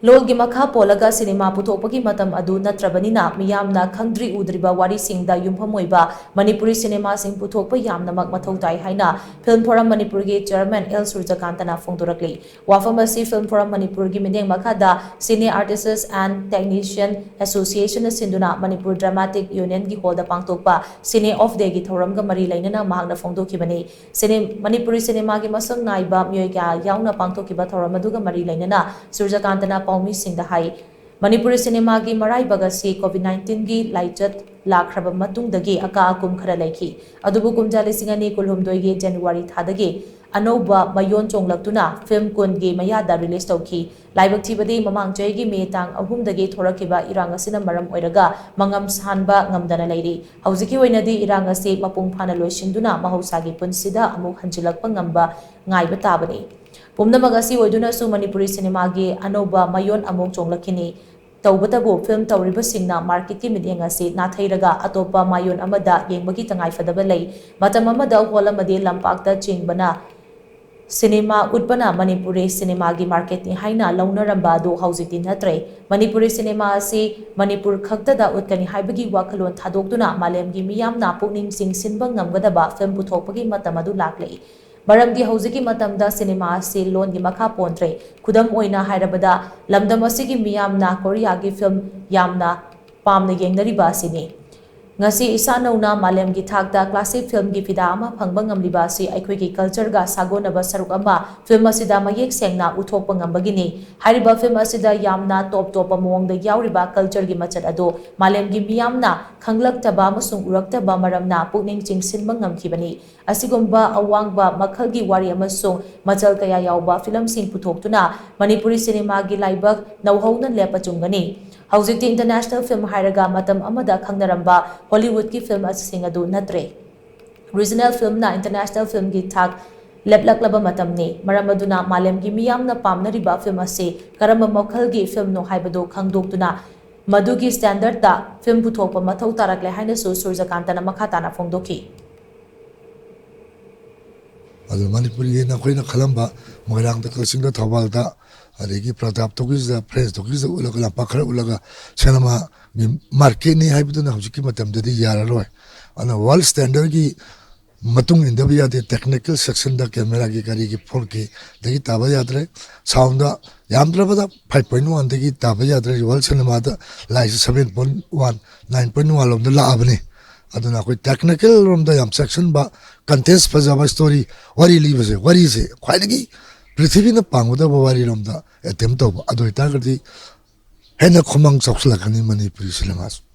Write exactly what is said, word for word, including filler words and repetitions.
ꯂꯣꯜꯒꯤ ꯃꯈꯥ ꯄꯣꯜꯂꯒ ꯁꯤꯅꯦꯃꯥ ꯄꯨꯊꯣꯛꯄꯒꯤ ꯃꯇꯝ ꯑꯗꯨ ꯅꯠꯇ꯭ꯔꯕꯅꯤꯅ, ꯃꯤꯌꯥꯝꯅ ꯈꯪꯗ꯭ꯔꯤ ꯎꯗ꯭ꯔꯤꯕ ꯋꯥꯔꯤꯁꯤꯡꯗ ꯌꯨꯝꯐꯝ ꯑꯣꯏꯕ ꯃꯅꯤꯄꯨꯔꯤ ꯁꯤꯅꯦꯃꯥꯁꯤꯡ ꯄꯨꯊꯣꯛꯄ ꯌꯥꯝꯅꯃꯛ ꯃꯊꯧ ꯇꯥꯏ ꯍꯥꯏꯅ Film Forum ꯃꯅꯤꯄꯨꯔꯒꯤ ꯆꯤꯌꯔꯃꯦꯟ ꯑꯦꯜ ꯁꯨꯔꯖꯀꯥꯟꯇꯅ ꯐꯣꯡꯗꯣꯔꯛꯂꯤ꯫ ꯋꯥꯐꯝ ꯑꯁꯤ Film Forum ꯃꯅꯤꯄꯨꯔꯒꯤ ꯃꯤꯠꯌꯦꯡ ꯃꯈꯥꯗ Cine Artists and Technician Association ꯅ ꯁꯤꯟꯗꯨꯅ ꯃꯅꯤꯄꯨꯔ ꯗ꯭ꯔꯃꯥꯇꯤꯛ ꯌꯨꯅꯤꯌꯟꯒꯤ ꯍꯣꯜꯗ ꯄꯥꯡꯊꯣꯛꯄ ꯁꯤꯅꯦ ꯑꯣꯐ ꯗꯦꯒꯤ ꯊꯧꯔꯝꯒ ꯃꯔꯤ ꯂꯩꯅꯅ ꯃꯍꯥꯛꯅ ꯐꯣꯡꯗꯣꯛꯈꯤꯕꯅꯤ꯫ ꯁꯤꯅꯦ-, ꯃꯅꯤꯄꯨꯔꯤ ꯁꯤꯅꯦꯃꯥꯒꯤ ꯃꯁꯛ ꯅꯥꯏꯕ ꯃꯤꯑꯣꯏ ꯀꯌꯥ ꯌꯥꯎꯅ ꯄꯥꯡꯊꯣꯛꯈꯤꯕ ꯊꯧꯔꯝ ꯑꯗꯨꯒ ꯃꯔꯤ ꯂꯩꯅꯅ ꯁꯨꯔꯖꯀꯥꯟꯇꯅ ꯄꯥꯎꯃꯤꯁꯤꯡꯗ ꯍꯥꯏ, ꯃꯅꯤꯄꯨꯔꯤ ꯁꯤꯅꯦꯃꯥꯒꯤ ꯃꯔꯥꯏꯕꯛ ꯑꯁꯤ COVID nineteen ꯒꯤ ꯂꯥꯏꯆꯠ ꯂꯥꯛꯈ꯭ꯔꯕ ꯃꯇꯨꯡꯗꯒꯤ ꯑꯀꯥ ꯑꯀꯨꯝ ꯈꯔ ꯂꯩꯈꯤ꯫ ꯑꯗꯨꯕꯨ ꯀꯨꯝꯖꯥ ꯂꯤꯁꯤꯡ ꯑꯅꯤ ꯀꯨꯟꯍꯨꯝꯗꯣꯏꯒꯤ ꯖꯅꯋꯥꯔꯤ ꯊꯥꯗꯒꯤ ꯑꯅꯧꯕ ꯃꯌꯣꯟ ꯆꯣꯡꯂꯛꯇꯨꯅ ꯐꯤꯂꯝ ꯀꯨꯟꯒꯤ ꯃꯌꯥꯗ ꯔꯤꯂꯤꯖ ꯇꯧꯈꯤ꯫ ꯂꯥꯏꯕꯛ ꯊꯤꯕꯗꯤ, ꯃꯃꯥꯡ ꯆꯍꯤꯒꯤ ꯃꯦ ꯇꯥꯡ ꯑꯍꯨꯝꯗꯒꯤ ꯊꯣꯔꯛꯈꯤꯕ ꯏꯔꯥꯡ ꯑꯁꯤꯅ ꯃꯔꯝ ꯑꯣꯏꯔꯒ ꯃꯉꯝ ꯁꯥꯟꯕ ꯉꯝꯗꯅ ꯂꯩꯔꯤ꯫ ꯍꯧꯖꯤꯛꯀꯤ ꯑꯣꯏꯅꯗꯤ ꯏꯔꯥꯡ ꯑꯁꯤ ꯃꯄꯨꯡ ꯐꯥꯅ ꯂꯣꯏꯁꯤꯟꯗꯨꯅ ꯃꯍꯧꯁꯥꯒꯤ ꯄꯨꯟꯁꯤꯗ ꯑꯃꯨꯛ ꯍꯟꯖꯤꯜꯂꯛꯄ ꯉꯝꯕ ꯉꯥꯏꯕ ꯇꯥꯕꯅꯤ꯫ ꯄꯨꯝꯅꯃꯛ ꯑꯁꯤ ꯑꯣꯏꯗꯨꯅꯁꯨ ꯃꯅꯤꯄꯨꯔꯤ ꯁꯤꯅꯦꯃꯥꯒꯤ ꯑꯅꯧꯕ ꯃꯌꯣꯟ ꯑꯃꯨꯛ ꯆꯣꯡꯂꯛꯈꯤꯅꯤ꯫ ꯇꯧꯕꯇꯕꯨ, ꯐꯤꯂꯝ ꯇꯧꯔꯤꯕꯁꯤꯡꯅ ꯃꯥꯔꯀꯦꯠꯀꯤ ꯃꯤꯠꯌꯦꯡ ꯑꯁꯤ ꯅꯥꯊꯩꯔꯒ ꯑꯇꯣꯞꯄ ꯃꯌꯣꯟ ꯑꯃꯗ ꯌꯦꯡꯕꯒꯤ ꯇꯉꯥꯏꯐꯗꯕ ꯂꯩ꯫ ꯃꯇꯝ ꯑꯃꯗ ꯍꯣꯜ ꯑꯃꯗꯤ ꯂꯝꯄꯥꯛꯇ ꯆꯤꯡꯕꯅ ꯁꯤꯅꯦꯃꯥ ꯎꯠꯄꯅ ꯃꯅꯤꯄꯨꯔꯤ ꯁꯤꯅꯦꯃꯥꯒꯤ ꯃꯥꯔꯀꯦꯠꯅꯤ ꯍꯥꯏꯅ ꯂꯧꯅꯔꯝꯕ ꯑꯗꯨ ꯍꯧꯖꯤꯛꯇꯤ ꯅꯠꯇ꯭ꯔꯦ꯫ ꯃꯅꯤꯄꯨꯔꯤ ꯁꯤꯅꯦꯃꯥ ꯑꯁꯤ ꯃꯅꯤꯄꯨꯔ ꯈꯛꯇꯗ ꯎꯠꯀꯅꯤ ꯍꯥꯏꯕꯒꯤ ꯋꯥꯈꯜꯂꯣꯟ ꯊꯥꯗꯣꯛꯇꯨꯅ ꯃꯥꯂꯦꯝꯒꯤ ꯃꯤꯌꯥꯝꯅ ꯄꯨꯛꯅꯤꯡ ꯆꯤꯡꯁꯤꯟꯕ ꯉꯝꯒꯗꯕ ꯐꯤꯂꯝ ꯄꯨꯊꯣꯛꯄꯒꯤ ꯃꯇꯝ ꯑꯗꯨ ꯂꯥꯛꯂꯦ꯫ ꯃꯔꯝꯗꯤ ꯍꯧꯖꯤꯛꯀꯤ ꯃꯇꯝꯗ ꯁꯤꯅꯦꯃꯥ ꯑꯁꯤ ꯂꯣꯟꯒꯤ ꯃꯈꯥ ꯄꯣꯟꯗ꯭ꯔꯦ꯫ ꯈꯨꯗꯝ ꯑꯣꯏꯅ ꯍꯥꯏꯔꯕꯗ, ꯂꯝꯗꯝ ꯑꯁꯤꯒꯤ ꯃꯤꯌꯥꯝꯅ ꯀꯣꯔꯤꯌꯥꯒꯤ ꯐꯤꯂꯝ ꯌꯥꯝꯅ ꯄꯥꯝꯅ ꯌꯦꯡꯅꯔꯤꯕ ꯑꯁꯤꯅꯤ꯫ ꯉꯁꯤ ꯏꯁꯥ ꯅꯧꯅ ꯃꯥꯂꯦꯝꯒꯤ ꯊꯥꯛꯇ ꯀ꯭ꯂꯥꯁꯤꯛ ꯐꯤꯂꯝꯒꯤ ꯐꯤꯗꯥ ꯑꯃ ꯐꯪꯕ ꯉꯝꯂꯤꯕ ꯑꯁꯤ ꯑꯩꯈꯣꯏꯒꯤ ꯀꯜꯆꯔꯒ ꯁꯥꯒꯣꯟꯅꯕ ꯁꯔꯨꯛ ꯑꯃ ꯐꯤꯂꯝ ꯑꯁꯤꯗ ꯃꯌꯦꯛ ꯁꯦꯡꯅ ꯎꯠꯊꯣꯛꯄ ꯉꯝꯕꯒꯤꯅꯤ꯫ ꯍꯥꯏꯔꯤꯕ ꯐꯤꯂꯝ ꯑꯁꯤꯗ ꯌꯥꯝꯅ ꯇꯣꯞ ꯇꯣꯞꯄ ꯃꯑꯣꯡꯗ ꯌꯥꯎꯔꯤꯕ ꯀꯜꯆꯔꯒꯤ ꯃꯆꯠ ꯑꯗꯨ ꯃꯥꯂꯦꯝꯒꯤ ꯃꯤꯌꯥꯝꯅ ꯈꯪꯂꯛꯇꯕ ꯑꯃꯁꯨꯡ ꯎꯔꯛꯇꯕ ꯃꯔꯝꯅ ꯄꯨꯛꯅꯤꯡ ꯆꯤꯡꯁꯤꯟꯕ ꯉꯝꯈꯤꯕꯅꯤ꯫ ꯑꯁꯤꯒꯨꯝꯕ ꯑꯋꯥꯡꯕ ꯃꯈꯜꯒꯤ ꯋꯥꯔꯤ ꯑꯃꯁꯨꯡ ꯃꯆꯜ ꯀꯌꯥ ꯌꯥꯎꯕ ꯐꯤꯂꯝꯁꯤꯡ ꯄꯨꯊꯣꯛꯇꯨꯅ ꯃꯅꯤꯄꯨꯔꯤ ꯁꯤꯅꯦꯃꯥꯒꯤ ꯂꯥꯏꯕꯛ ꯅꯧꯍꯧꯅ ꯂꯦꯞꯄ ꯆꯨꯝꯒꯅꯤ꯫ ꯍꯧꯖꯤꯛꯇꯤ ꯏꯟꯇꯔꯅꯦꯁꯅꯦꯜ ꯐꯤꯂꯝ ꯍꯥꯏꯔꯒ ꯃꯇꯝ ꯑꯃꯗ ꯈꯪꯅꯔꯝꯕ ꯍꯣꯂꯤꯋꯨꯗꯀꯤ ꯐꯤꯂꯝꯁꯤꯡ ꯑꯗꯨ ꯅꯠꯇ꯭ꯔꯦ꯫ ꯔꯤꯖꯅꯦꯜ ꯐꯤꯂꯝꯅ ꯏꯟꯇꯔꯅꯦꯁꯅꯦꯜ ꯐꯤꯂꯝꯒꯤ ꯊꯥꯛ ꯂꯦꯞꯂꯛꯂꯕ ꯃꯇꯝꯅꯤ꯫ ꯃꯔꯝ ꯑꯗꯨꯅ ꯃꯥꯂꯦꯝꯒꯤ ꯃꯤꯌꯥꯝꯅ ꯄꯥꯝꯅꯔꯤꯕ ꯐꯤꯂꯝ ꯑꯁꯤ ꯀꯔꯝꯕ ꯃꯈꯜꯒꯤ ꯐꯤꯂꯝꯅꯣ ꯍꯥꯏꯕꯗꯨ ꯈꯪꯗꯣꯛꯇꯨꯅ ꯃꯗꯨꯒꯤ ꯁ꯭ꯇꯦꯟꯗꯔꯗꯇ ꯐꯤꯂꯝ ꯄꯨꯊꯣꯛꯄ ꯃꯊꯧ ꯇꯥꯔꯛꯂꯦ ꯍꯥꯏꯅꯁꯨ ꯁꯨꯔꯖꯀꯥꯟꯇꯅ ꯃꯈꯥ ꯇꯥꯅ ꯐꯣꯡꯗꯣꯛꯈꯤ꯫ ꯑꯗꯨ ꯃꯅꯤꯄꯨꯔꯒꯤ ꯑꯩꯈꯣꯏꯅ ꯈꯜꯂꯝꯕ ꯃꯣꯏꯔꯥꯡꯗ, ꯀꯛꯆꯤꯡꯗ, ꯊꯧꯕꯥꯜꯗ, ꯑꯗꯒꯤ ꯄ꯭ꯔꯇꯥꯞ ꯇꯣꯀꯤꯁꯇ, ꯐ꯭ꯔꯦꯟꯁ ꯇꯣꯀꯤꯁꯇ ꯎꯠꯂꯒ, ꯂꯝꯄꯥꯛ ꯈꯔ ꯎꯠꯂꯒ ꯁꯤꯅꯦꯃꯥꯒꯤ ꯃꯥꯔꯀꯦꯠꯅꯤ ꯍꯥꯏꯕꯗꯨꯅ ꯍꯧꯖꯤꯛꯀꯤ ꯃꯇꯝꯗꯗꯤ ꯌꯥꯔꯔꯣꯏ꯫ ꯑꯗꯨꯅ ꯋꯥꯔꯜ ꯁ꯭ꯇꯦꯟꯗꯔꯒꯤ ꯃꯇꯨꯡ ꯏꯟꯗꯕ ꯌꯥꯗꯦ꯫ ꯇꯦꯛꯅꯤꯀꯦꯜ ꯁꯦꯛꯁꯟꯗ ꯀꯦꯃꯦꯔꯥꯒꯤ, ꯀꯔꯤꯒꯤ, ꯐꯣꯔ ꯀꯦꯗꯒꯤ ꯇꯥꯕ ꯌꯥꯗ꯭ꯔꯦ꯫ ꯁꯥꯎꯟꯗ ꯌꯥꯝꯗ꯭ꯔꯕꯗ ꯐꯥꯏꯚ ꯄꯣꯏꯟ ꯋꯥꯟꯗꯒꯤ ꯇꯥꯕ ꯌꯥꯗ꯭ꯔꯦ꯫ ꯋꯥꯔꯜ ꯁꯤꯅꯦꯃꯥꯗ ꯂꯥꯏꯁꯦ seven point one, nine point one ꯂꯣꯝꯗ ꯂꯥꯛꯑꯕꯅꯤ꯫ ꯑꯗꯨꯅ ꯑꯩꯈꯣꯏ ꯇꯦꯛꯅꯤꯀꯦꯜ ꯔꯣꯝꯗ ꯌꯥꯝ ꯆꯦꯛꯁꯤꯟꯕ, ꯀꯟꯇꯦꯟꯁ ꯐꯖꯕ, ꯁ꯭ꯇꯣꯔꯤ, ꯋꯥꯔꯤ ꯂꯤꯕꯁꯦ, ꯋꯥꯔꯤꯁꯦ ꯈ꯭ꯋꯥꯏꯗꯒꯤ ꯄ꯭ꯔꯤꯊꯤꯕꯤꯅ ꯄꯥꯝꯒꯗꯕ ꯋꯥꯔꯤꯔꯣꯝꯗ ꯑꯦꯇꯦꯝ ꯇꯧꯕ꯫ ꯑꯗꯨ ꯑꯣꯏꯇꯥꯔꯒꯗꯤ ꯍꯦꯟꯅ ꯈꯨꯃꯥꯡ ꯆꯥꯎꯁꯤꯜꯂꯛꯀꯅꯤ ꯃꯅꯤꯄꯨꯔꯤ ꯁꯤꯅꯦꯃꯥꯁꯨ꯫